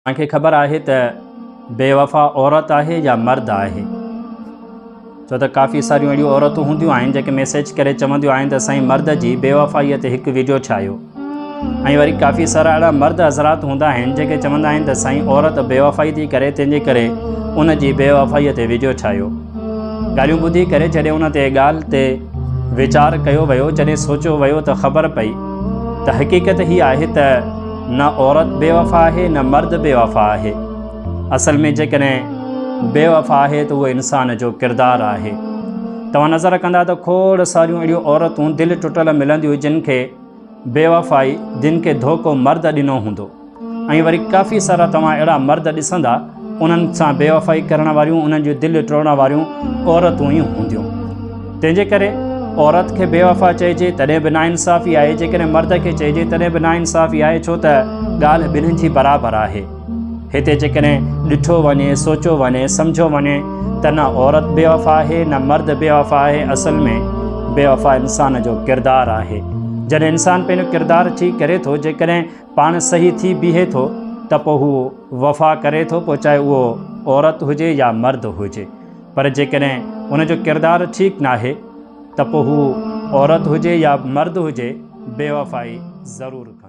توهان کي خبر آهي ته بيوفا عورت آهي يا مرد آهي؟ ڇو ته ڪافي ساريون اهڙيون عورتون هونديون آهن جيڪي ميسيج ڪري چونديون آهن ته سائين مرد جي بيوفائيء تي هڪ ويڊيو ٺاهيو ۽ وري ڪافي سارا اهڙا مرد حضرات هوندا آهن جيڪي چوندا آهن ته سائين عورت بيوفائي ٿي ڪري تنهن جي ڪري ان جي بيوفائيء تي ويڊيو ٺاهيو. ڳالهيون ٻڌي ڪري جڏهن ان تي ڳالهه تي ويچار ڪيو ويو جڏهن سوچيو ويو ته خبر پئي ته حقيقت هي آهي ته نه عورت بي وفا آهي نه مرد بي وفا آهي. اصل ۾ جيڪڏهن بي وفا آهي ته اهو انسان جو ڪردار آهي. توهان نظر ڪندا ته کوڙ ساريون اهڙيون عورتون دل ٽٽل ملنديون جن کي بي وفائي جن کي ڌوڪو مرد ڏنو هوندو ۽ وري ڪافي سارا توهان اهڙا مرد ڏسندا انهن سان بي وفائي ڪرڻ واريون انهن جون دل ٽوڙڻ واريون عورتون ئي هونديون. تنهن جي ڪري عورت کي بي وفا چئجي تڏهن به ناانصافي آهي، جيڪڏهن مرد کي چئجي تڏهن به ناانصافي آهي، ڇو ته ڳالهه ٻنهين جي برابر آهي. هتي جيڪڏهن ڏٺو وڃي، سوچيو وڃي، سمجهيو وڃي ته نه عورت بي وفا آهي نه مرد بي وفا آهي، اصل ۾ بي وفا انسان جو ڪردار آهي. جڏهن انسان پنهنجو ڪردار ٺيڪ ڪري ٿو، جيڪڏهن پاڻ صحيح ٿي بيهي ٿو ته پوء هو وفا ڪري ٿو، پوء چاهي اهو عورت هجي يا مرد هجي. پر جيڪڏهن ان جو ڪردار ٺيڪ ناهي ته پوء هو عورت هجي يا مرد هجي بيوفائي ضرور ڪندو.